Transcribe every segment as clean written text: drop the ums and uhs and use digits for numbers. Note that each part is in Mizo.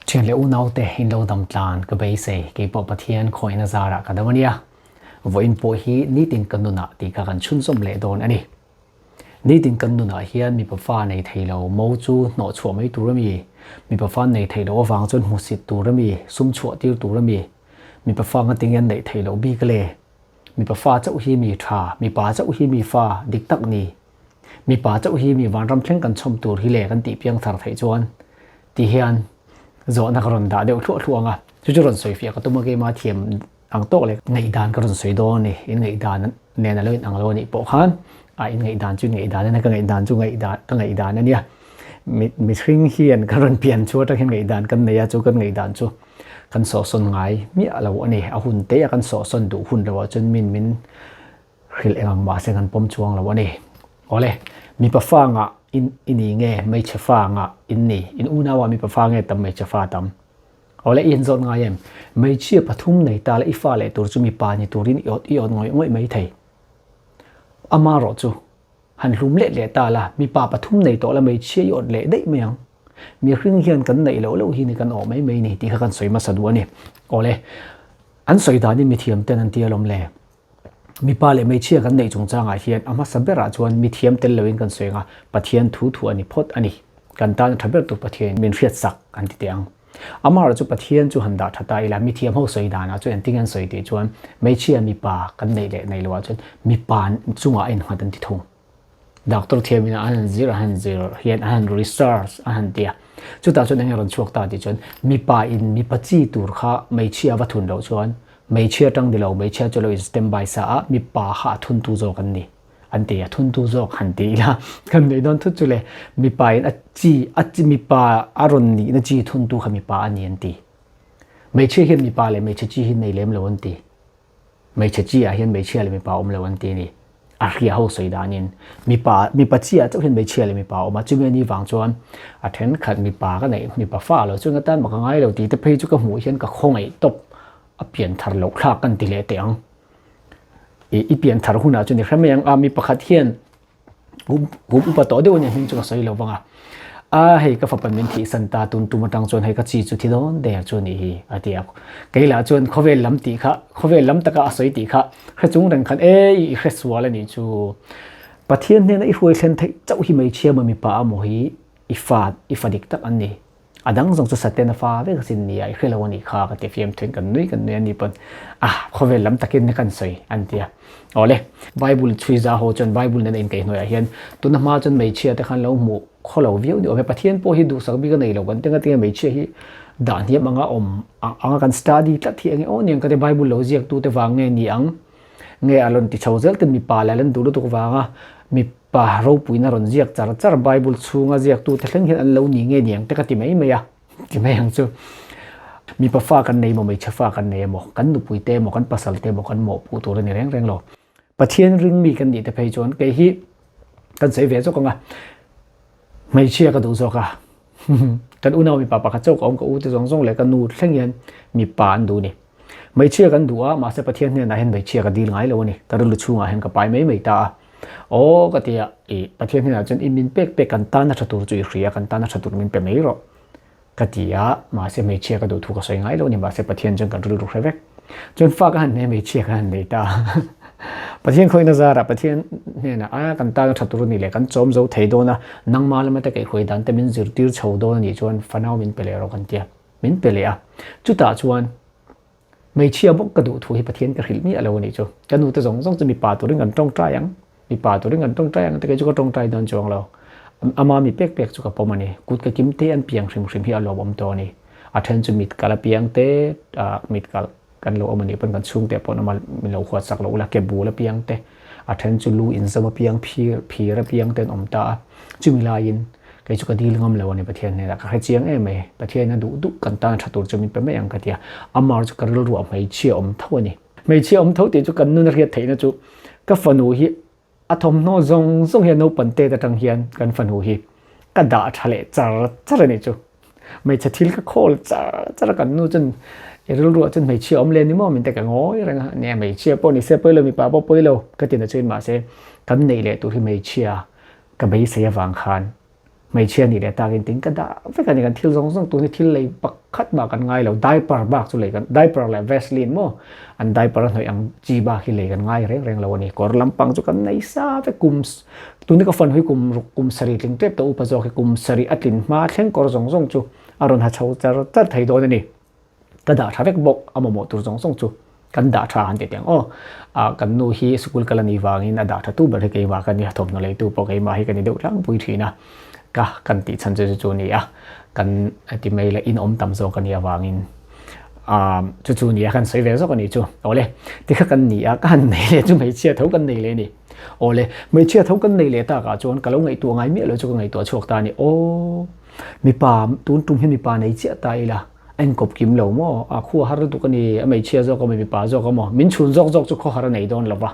Thian leh unaute in lo dam tlan ka beisei, keipawh Pathian khawihna zarah ka dam a nia. Vawiin pawh hi nitin ka nunah tih kha kan chhunzawm leh dawn a ni. Nitin kan nunah hian mipa fa nei thei lo mo chu hnawh chhuah mai tur a mi? Mipa fa nei thei lo avang chuan hmusit tur a mi? Sum chhuah tir tur a mi? Mipa fa ngatinge an neih theih loh bik le? Mipa fa chauh hi mi tha, mipa chauh hi mi fa dik tak ni. Mipa chauh hi mi vanram thleng kan chhawm tur hi le kan tih piang thar theih chuan ti hian zawhna ka rawn dah deuh thluah thluah ang a, chu chu rawn sawi fiah ka tum a keima thiam ang tawk leh ngaihdan ka rawn sawi dawn a ni. In ngaihdan nen a lo in ang lo a nih pawh khan a in ngaihdan chu in ngaihdan a nia, ka ngaihdan chu ngaihdan ka ngaihdan a nia. Mi mihring hian ka rawn pian chu atang hian ngaihdan kan nei a, chu kan ngaihdan chu kan sawhsawn ngai miah lo a ni. A hun te a kan sawhsawn duh hun loh ah chuan min min hrilh eng ang mahse kan pawm chuang lo a ni. Awle, mipa fa ngah in i ni nge hmeichhe fa ngah in ni? In unau ah mipa fa nge tam hmeichhe fa tam? Awle, i inzawt ngai em? Hmeichhia pathum nei ta la i fa leh tur chu mipa ni turin i awt i awt ngawih ngawih mai thei. Amarawh chu han hlum let leh ta la, mipa pathum nei tawh la hmeichhia i awt leh daih mai ang. Mihring hian kan neih loh loh hi ni kan awh mai mai ni tih kha kan sawi hmasa duh a ni. Awle, an sawi danin mithiam ten an ti alawm le. Mipa leh hmeichhia kan neih chungchangah hian a hmasa berah chuan mithiam tel loin kan sawi ang a, Pathian thu thu a ni phawt a ni. Kan tan a tha ber tur Pathianin min hriatsak an ti teh ang. Amaherawh chu Pathian chu han dah tha ta ila, mithiam ho sawi danah chuan engtin an sawi tih chuan hmeichhia mipa kan neih leh neih loah chuan mipa chungah a innghat an ti thung. Doctor thiamin a han zir a han zir hian a han research a han ti a, chutah chuan enge rawn chhuak ta tih chuan mipa in mipa chi tur kha hmeichhia va thun loh chuan hmeichhia tang dilo hmeichhia chu lo in stand by sa a mipa kha a thun tu zawk an ni an ti a, thun tu zawk han ti ila kan nuih dawn thut chu le mipa in a chi a chi mipa a rawn nihna chi thun tu kha mipa a ni an ti. Hmeichhia hian mipa leh hmeichhe chi hi nei lem lo an ti. Hmeichhe chi ah hian hmeichhia leh mipa awm lo an ti a ni. A hria ho sawi danin mipa mipa chi ah chauh hian hmeichhia leh mipa a awm a, chumi a nih vang chuan a thenkhat mipa ka neih mipa fa lo chuan ka tan mak a ngai lo tih te phei chu ka hmuh hian ka khawngaih tawp a pian thar loh thlak kan ti leh teh ang. I i pian thar hunah chuan i hre mai ang a, mi pakhat hian Kum kum upa tawh deuh a nia hming chu ka sawi lo vang a. A hei ka fapa min thih san ta tun tum atang chuan hei ka chi chu thi dawn der chu a nih hi a ti a. Kei lah chuan khawvel lam tih kha khawvel lam taka a sawi tih kha hre chung reng khan e i hre sual a nih chu. Pathian hnena i hruai thlen theih chauh hi hmeichhia maw mipa a maw hi i fa i fa dik tak an ni. A dang zawng chu Satena fa vek asin nia i hrelo anih kha ka ti fiam thuen kan nui kan nui a ni pawn ah khawvel lam takin na kan sawi an ti a. Awle Bible chhui za ho chuan Bible nena inkaihhnawih ah hian tuna hma chuan hmeichhia te khan lo hmuh khawlo viau ni awm e Pathian pawh hi duhsak bik a nei lo kan ti nga tinge hmeichhia hi dah hniam anga awm anga kan study tlat hi enge aw niang ka ti Bible lo ziak tu te vang nge ni ang nge a rawn ti chho zel ten mipa leh an duh lutuk vanga mipa ropuina rawn ziak char char Bible chhunga ziaktute thleng hian an lo ni nge niang te ka ti mai mai a, ti mai ang chu. Mipa fa kan nei emaw hmeichhe fa kan nei emaw kan nupui te emaw kan pasal te emaw kan mawhpuh tur a ni reng reng lo. Pathian ring mi kan nih te phei chuan kei hi kan sawi ve zawk ang a, hmeichhia ka duh zawk a, kan unau mipa pakhat chauh ka awm ka u te zawng zawng leh ka nu thleng hian mipa an duh a ni. Hmeichhia kan duh a, mahse Pathian hnenah hian hmeichhia ka dil ngai lo a ni. Ka rilru chhungah hian ka pai mai mai ta a. Aw ka ti a, ih Pathian hnenah chuan i min pek pek kan tana tha tur chu i hria, kan tana tha tur min pe mai rawh ka ti a, mahse hmeichhia ka duh thu ka sawi ngai lo a ni, mahse Pathian chuan kan rilru hre vek. Chuan fa ka han nei a, hmeichhia ka han nei ta a. Pathian khawihna zarah Pathian hnenah a kan tana tha tur a ni leh kan chawm zo thei dawn a, nangma lama te kaihhuai dan te min zirtir chho dawn a nih chuan fanau min pe leh rawh kan ti a. Min pe leh a, chutah chuan hmeichhia bawk ka duh thu hi Pathian ka hrilh miah lo a nih chu. Ka nute zawng zawng chu mipa turin kan tawngtai ang, mipa turin kan tawngtai ang te kei chu ka tawngtai dawn chuang lo. Ama mi pek pek chu ka pawm a ni. Kut ka kim te an piang hrim hrim hi a lawmawm tawh a ni. A then chu mit kal a piang te, mit kal kan lo awm a nih pawn kan chhungte pawh ama min lo huat sak lo ula, ke bul a piang te, a then chu lu inzawm a piang, phir phir a piang te an awm ta a. Chumi laiin Kei chu ka dil ngam lo a ni Pathian hnenah ka hre chiang em mai. Pathian a duh duh kan tan tha tur chu min pe mai ang ka ti a. Amar chu ka rilruah hmeichhia awm tho a ni. Hmeichhia awm tho tih chu kan nun a hriat theihna chu ka fanu hi a thawmhnaw zawng zawng hian naupang tet atang hian kan fanu hi ka dah tha leh char char a nih chu. Hmeichhe thil ka khawl char char a kan nu chuan i rilruah chuan hmeichhia awm le ni maw min ti ka ngawi reng a. Nia hmeichhia pawh ni se pawi lo mipa pawh pawi lo ka ti na chuan mahse kan neih leh tur hi hmeichhia Ka beisei avang khan Hmeichhia nih leh takin tin ka dah vek a ni kan thil zawng zawng tun hi thil lei pakhat mah kan ngai lo diaper bak chu lei kan diaper leh vaseline maw an diaper a hnawih ang chi bak hi lei kan ngai reng reng lo a ni kawr lampang chu kan nei sa vek kum tun hi ka fan hui kum ruk kum sarih tling tep tawh upa zawk hi kum sarih a tlin hma thleng kawr zawng zawng chu a rawn ha chho char char thei dawn a ni. Ka dah tha vek bawk a mamawh tur zawng zawng chu kan dah tha han ti teng aw. Ah kan nu hi school kal a nih vangin a dah tha tu ber hi keimah ka nia thawmhnaw leitu pawh keimah hi ka ni deuh tlangpui thin a. Ka kan tih chhan chu chu chu a ni a, kan ti mai la in awm tam zawk a nih avangin ah chu chu nia kan sawi ve zawk a nih chu. Awle tikha kan ni a ka han nei leh chu hmeichhia tho kan nei leh a ni. Awle hmeichhia tho kan nei leh takah chuan ka lo ngaihtuah ngai miah lo chu ka ngaihtuah chhuak ta a ni. Aw mipa tun tum hi mipa nei chiah ta ila. A inkawp kim lo maw? A khua har lutuk a ni, a hmeichhia zawk emaw mipa zawk emaw, min chhun zawk zawk chu khaw har a nei dawn lo va.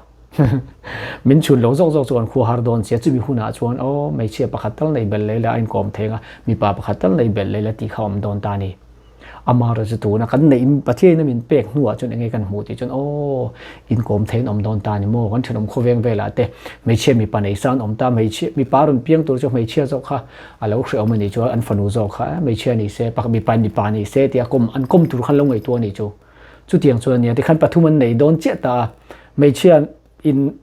Min chhun lo zawk zawk chu kan khua har dawn sia, chumi hunah chuan aw hmeichhia pakhat tal nei belh leh ila a inkawm thei ang a, mipa pakhat tal nei belh leh ila tih kha a awm dawn ta a ni. Amaherawhchu chu tuna kan neih Pathianin a min pek hnuah chuan enge kan hmuh tih chuan aw inkawm thei an awm dawn ta a ni maw? Kan thenawm khawveng velah te hmeichhia mipa nei sa an awm ta, hmeichhia mipa rawn piang tur chu hmeichhia zawk kha A lo hrehawm a nih chuan an fanu zawk kha hmeichhia ni se, pakhat mipa in mipa ni se tia kawm an kawm tur khan lo ngaihtuah a nih chu. Chutiang chuan a nia tikhan pathum an nei dawn chiah ta a, hmeichhia in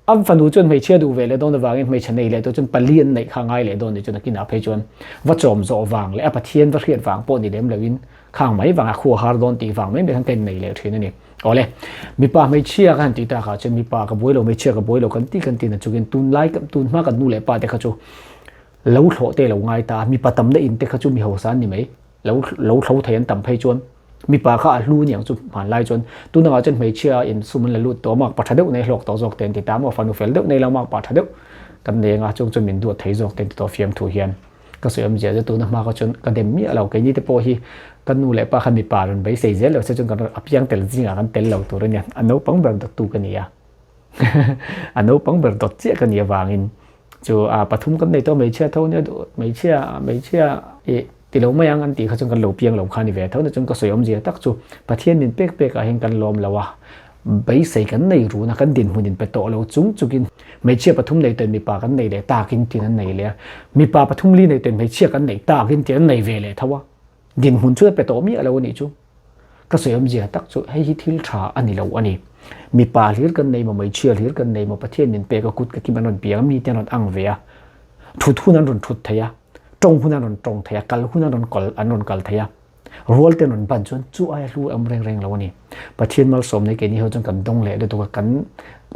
an fanu chuan hmeichhia duh ve leh dawn avangin hmeichhe nei leh tur chuan pali an neih kha ngai leh dawn nih chu nakinah phei chuan va chawm zawh vang leh a Pathian va hriat vang pawh ni lem loin khang mai vanga khua har dawn tih vang mai mai khan ka innei leh thin a ni. Awle, mipa hmeichhia ka han tih takah chuan mipa ka buai lo hmeichhia ka buai lo kan tih kan tih na chungin tunlai tun hma kan nu leh pa te kha chu lo thlawh te lo ngai ta a, mipa tamna in te kha chu mi hausa an ni mai, lo lo thlo thei an tam phei chuan mipa kha a hlu niang chu hmanlai chuan tunangah chuan hmeichhia in sum an la lut tawh a mak pa tha deuh nei hlawk tawh zawk te an ti ta maw fanu fel deuh nei lo mak pa tha deuh kan nei anga chung chuan min duat thei zawk te an ti tawh fiamthu hian. Ka sawi awmzia chu tuna hma kha chuan ka dem miah lo, keini te pawh hi ka nu leh pa khan mipa rawn beisei zel lo se chuan kan rawn a piang tel zingah kan tel lo tur a nia, a naupang ber dawttu ka ni a, a naupang ber dawt chiah ka nih avangin chu a pathum kan nei tawh hmeichhia tho nia duh hmeichhia hmeichhia ih ti lo mai ang an tih kha chuan kan lo piang lo kha a ni ve tho na chuan ka sawi awmzia tak chu Pathian min pek pek ah hian kan lawm lo a. Beisei kan nei run a, kan dinhmun in pe tawh lo chung chungin hmeichhia pathum nei ten mipa kan nei leh takin tin an nei leh a, mipa pathum li nei ten hmeichhia kan nei takin tin an nei ve leh tho a, dinhmun chu a pe tawh miah lo a nih chu. Ka sawi awmzia tak chu hei hi thil tha a ni lo a ni. Mipa hlir kan nei maw, hmeichhia hlir kan nei maw, Pathian min pek a kut ka kim an rawn piang a, mite an rawn ang ve a, thut hun an rawn thut thei a, tawng hun an rawn tawng thei a, kal hun an rawn kal an rawn kal thei a. Rual te rawn ban chuan chu aia hlu awm reng reng lo a ni. Pathian malsawm nei keini ho chuan kan dawng leh lutuk a, kan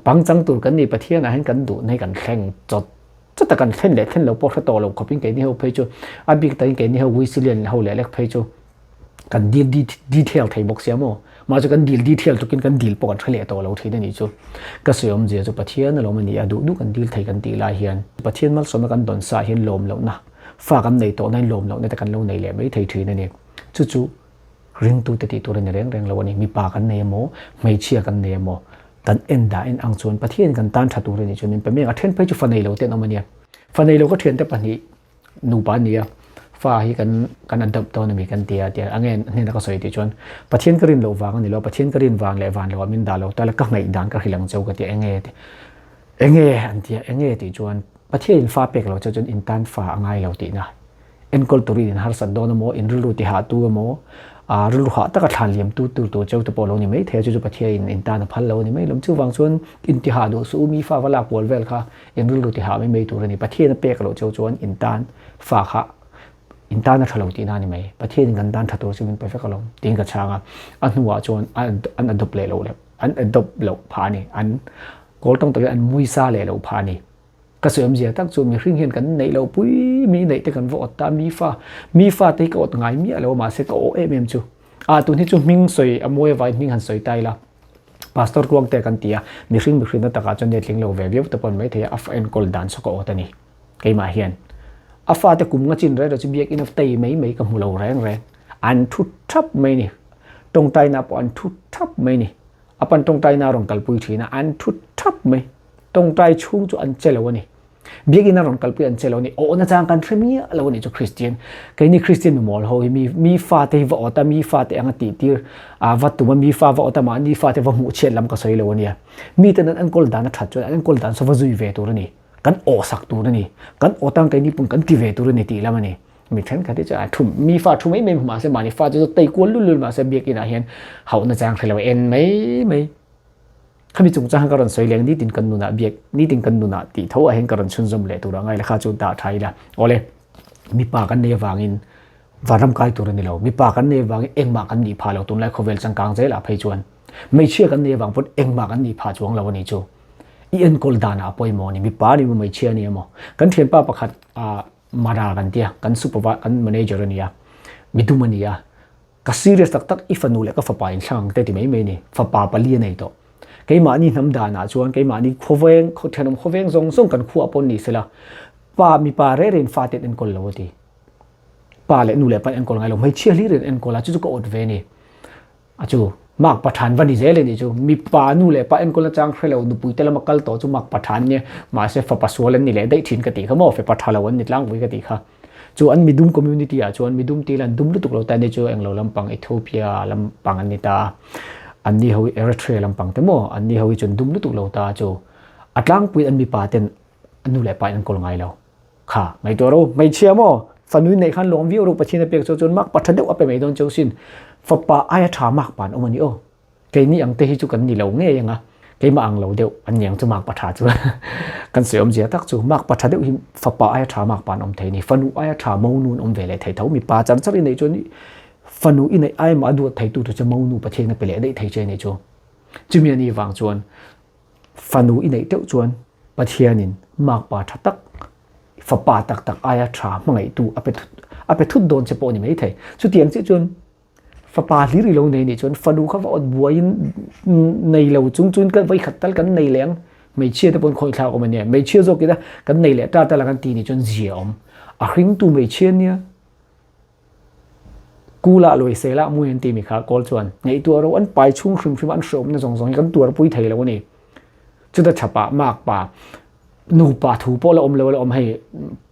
pangchang tur kan ni Pathianah hian kan duh nei kan thleng chawt chawt a, kan thlen leh thlen lo pawh hre tawh lo khawpin keini ho phei chu a bik takin keini ho Wesleyan ho leh lek phei chu kan dil detail thei bawk sia maw. Mahse kan dil detail tukin kan dil pawh kan hre leh tawh lo thin a nih chu. Ka sawi awmzia chu Pathian alawm a ni a, duh duh kan dil thei kan tih lai hian Pathian malsawmna kan dawn sa hian lawm lohna Fa kan nei tawh nain lawm lohna te kan lo nei leh mai thei thin a ni. Chu chu ringtute tih tur a ni reng reng lo a ni. Mipa kan nei emaw, hmeichhia kan nei emaw, kan en dah en ang chuan Pathian kan tan tha tur a nih chuan min pe mek a. Then phei chu fa nei lo te an awm a nia. Fa nei lo ka thiante pahnih nupa an ni a, fa hi kan kan adopt dawn a mi kan ti a tia a nge hnena ka sawi tih chuan Pathian ka rin loh vang a ni lo, Pathian ka rin vang leh van loah min dah lo ta la ka ngaihdan ka hrilh ang cheu ka ti a, enge ti. Enge an ti a, enge tih chuan Pathian in fa pek lo che chuan in tan fa a ngai lo tihna. Enkawl turin in harsat dawn emaw, in rilru ti hah tu emaw, ah rilru hah taka thlan liam tu tur tur cheu te pawh lo ni mai thei a, chu chu Pathian in in tan a phal lo a ni mai lo. Chuvang chuan in ti hah duh suh u, mi fa va lak kual vel kha in rilru ti hah mai mai tur a ni. Pathian a pek loh cheu chuan in tan fa kha in tan a tha lo tihna a ni mai. Pathian in kan tan tha tur chu min pe vek alawm tiin ka chhang a, a hnuah chuan an adopt leh loh leh an adopt loh phah a ni. An Kawl tawng takin an muisa leh loh phah a ni. Ka sawi awmzia tak chu mihring hian kan neih loh pui mi neih te kan va awt ta, mi fa, mi fa te hi ka awt ngai miah lo a mahse ka awh em em chu. Ah tun hi chu hming sawi a mawi avangin hming han sawi ta ila. Pastor Tluangte kan ti a, mihring mihrinna takah chuan letling lo ve viau te pawh an mai thei a, a fa enkawl dan saw ka awt a ni. Keimah hian a fate kum nga chin reng reng chu biakinn a tei mai mai ka hmu lo reng reng. An thu thap mai ni. Tawngtaina pawh an thu thap mai ni. A pan tawngtaina a rawn kalpui thin a, an thu thap mai. Tawngtai chhung chu an che lo a ni. Biakinn a rawn kalpui an che lo a ni. Awhna chang kan hre miah lo a ni chu Kristian. Keini Kristian mi mawl ho hi mi mi fate hi va awt a, mi fate anga tih tir a va tum a, mi fa va awt a, mahni fate va hmuh chhiat lam ka sawi lo a nia. Miten an enkawl dan a that chuan an enkawl dan saw va zui ve tur a ni. Kan awhsak tur a ni. Kan awt ang keini pawn kan ti ve tur a ni tih lam a ni. Mi thenkhat hi chu a thu mi fa thu mai mai mahse mahni fa chu tei kual lul lul mahse biakin ah hian hauhna chang hre lo en mai mai. Khami chungchang ka rawn sawi leng nitin kan nunah biak nitin kan nunah tih tho ah hian ka rawn chhunzawm leh tur a ngai la kha chu dah tha ila. Awle mipa kan nei avangin vanram kai tur a ni lo. Mipa kan nei avangin engmah kan nih phah lo tunlai khawvel changkang zelah phei chuan hmeichhia kan nei avang pawn engmah kan nih phah chuang lo a ni chu. I enkawl danah a pawimawh a ni. Mipa a ni emaw hmeichhia a ni emaw. Kan thianpa pakhat ah Mara kan tia kan supervisor kan manager a ni a midum a ni a ka serious tak tak i fanu leh ka fapa in thlang ang te ti mai mai a ni fapa pali a nei tawh keimahni hnam danah chuan keimahni khawveng thenawm khawveng zawng zawng kan khuah pawn ni sela pa mipa reh reh in fate an enkawl lo a ti pa leh nu leh pa an enkawl ngai lo hmeichhia hlir in an enkawl a chu chu ka awt ve a ni. A chu, mak pathan va ni zel e nih chu. Mipa nu leh pa enkawl nachang hre lo nupui te lama kal tawh chu mak pathan nia. Mahse fapa sual an ni leh daih thin ka tih kha maw, fepa tha lo an ni tlangpui ka tih kha. Chu an midum community ah chuan midum te hian dum lutuk lo ta ni chu englo lampang Ethiopia lampang an ni ta a. An ni ho hi Eritrea lampang te maw, an ni ho hi chuan dum lutuk lo ta chu a tlangpuiin an mipa ten nu leh pa in enkawl ngai lo. Kha, ngaihtuah ro, hmeichhia maw? Fanu neih khan lawm viau ro Pathian a pek chu chuan makpa tha deuh a pe mai dawn cheu sin. Fapa aia tha makpa an awm a ni aw. Keini ang te hi chu kan ni lo ngei ang a, keimah ang lo deuh an ni ang chu makpa tha chu. Kan sawi awmzia tak chu makpa tha deuh hi fapa aia tha makpa an awm thei a ni. Fanu aia tha monu an awm ve leh thei tho. Mipa char char i neih chuan fanu i neih aia mah a duat thei tu tur chu monu Pathian a pe leh daih thei che a ni chu. Chumi a nih vang chuan Fanu i neih teuh chuan Pathianin makpa tha tak, fapa tak tak aia tha hmangaihtu a pe thut a pe thut dawn che pawh a ni maithei. Chutiang chiah chuan fapa hlir i lo nei nih chuan fanu kha va awt buaiin nei lo chung chuan ka vawikhat tal kan nei leh ang. Hmeichhia te pawn khawih thlak awm a nia. Hmeichhia zawk ila kan nei leh ta tal a kan ti nih chuan zia awm. A hringtu hmeichhia nia. Kula lawi sela mui an timi kha kawl chuan ngaihtuah ro an pai chhung hrim hrim an hreawmna zawng zawng hi kan tuarpui thei lo a ni. Chuta chhapah makpa nupa thu pawh la awm lo la awm hei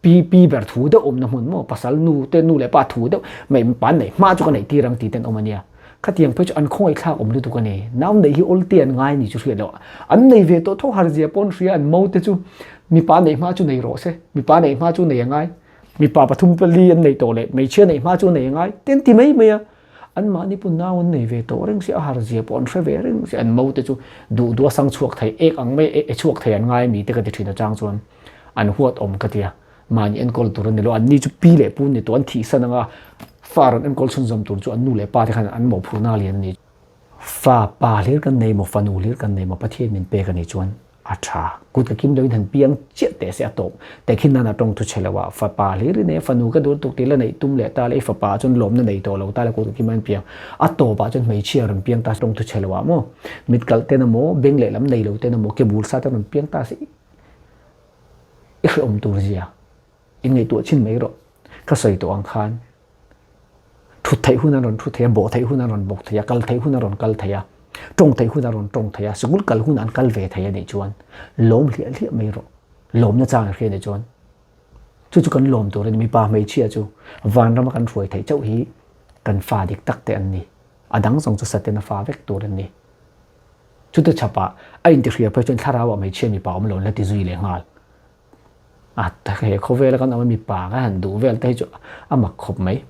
pi pi ber thu deuh awmna hmun maw pasal nu te nu leh pa thu deuh mai pa an neih hma chu ka neih tir ang tih te an awm a nia. Khatiang phei chu an khawngaih thlak awm lutuk a ni. Nau neih hi awlte an ngai ni chu hriat loh. An nei ve tawh tho har zia pawh an hria an mo te chu mipa neih hma chu nei rawh se mipa neih hma chu nei a ngai. Mipa pathum pali an nei tawh leh hmeichhia neih hma chu a nei ngai te an ti mai mai a, anmahni pawh nau an nei ve tawh reng si a har zia pawh an hre ve reng si an mo te chu duh duh a sang chhuak thei ek ang mai e chhuak thei an ngai mi te ka ti thin atang chuan an huat awm ka ti a, mahni enkawl tur an ni lo an ni chu pi leh pu an ni tawh an thihsan anga fa rawn enkawl chhunzawm tur chu an nu leh pa te khan an mawhphurhna lian a ni. Fa pa hlir kan nei maw fanu hlir kan nei maw Pathian min pek a nih chuan a tha. Kut ka kim loin han piang chiah teh se a tawp. Tehkhin nan a tawng thu che lo a, fapa hlir i nei a, fanu ka dur tuk tih la neih tum leh ta le i fapa chuan lawmna nei tawh lo ta le kut ka kim a an piang. A tawpah chuan hmeichhia rawn piang ta se tawng thu che lo ah maw mit kalh ten emaw beng lehlam nei lo ten emaw ke bul sa ten rawn piang ta se i hrehawm tur zia in ngaihtuah chhin mai rawh. Ka sawi tawh ang khan Thut theih hun a rawn thu thei a, bawh theih hun a rawn bawk thei a, kal theih hun a rawn kal thei a, tawng theih hun a rawn tawng thei a, sikul kal hun an kal ve thei a nih chuan lawm hliah hliah mai rawh. Lawmna chang i hria nih chuan chu chu kan lawm tur a ni. Mipa hmeichhia chu vanrama kan hruai theih chauh hi kan fa dik tak te an ni. A dang zawng chu Satena fa vek tur an ni. Chute chhapah a intihria phei chuan thlarauah hmeichhia mipa awm lo an la ti zui leh nghal. A he khawvela kan awm a mipa ka han duh vel te hi chu a mak khawp mai.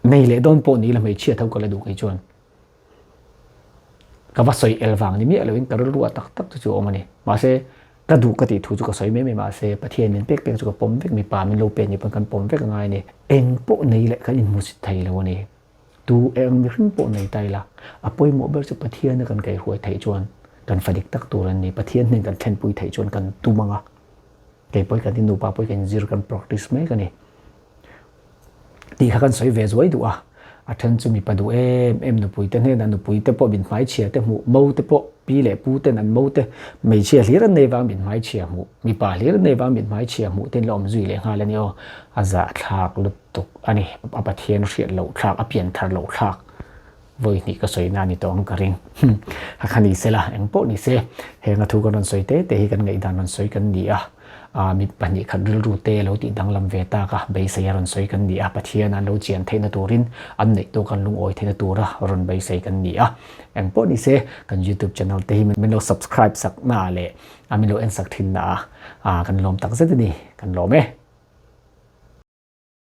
Nei leh dawn pawh ni la hmeichhia tho ka la duh kei chuan. Ka va sawi el vang ni miah loin ka rilru a tak tak chu chu a awm a ni. Mahse ka duh ka tih thu chu ka sawi mai mai mahse Pathian min pek pek chu ka pawm vek mipa min lo pe ni pawn kan pawm vek a ngai a ni. Eng pawh nei leh kan inhmusit thei lo a ni. Tu eng mihring pawh nei ta ila, a pawimawh ber chu Pathiana kan kaihruai theih chuan kan fa dik tak tur an ni. Pathian hnen kan thlenpui theih chuan kan tum ang a, kei pawh hi kan nupa pawh hi kan zir kan practice mek a ni. Tih kha kan sawi ve zuai duh a, a then chu mipa duh em em nupui te hnenah nupui te pawh min hmaichhia te hmuh, mo te pawh pi leh pu ten an mo te hmeichhia hlir an nei vang min hmaichhia hmuh, mipa hlir an nei vang min hmaichhia hmuh te an la awm zui leh nghal a ni aw, a zahthlak lutuk. tuk a ni. A Pathian hriat loh thlak, a pian thar loh thlak vawi hnih ka sawi na ni tawh ang ka ring. Kha kha ni se la, eng pawh ni se, heng a thu kan rawn sawi te te hi kan ngaihdan rawn sawi kan ni a. Mi 2 khat rilru te lo tih danglam ve tak a, beisei a rawn sawi kan ni a, Pathian an lo chian theihna turin an neih tawk an lungawi theihna tura rawn beisei kan ni a. Eng pawh ni se, kan YouTube channel te hi min lo subscribe sak na ah leh min lo en sak thin na ah kan lawm tak zet a ni, kan lawm e.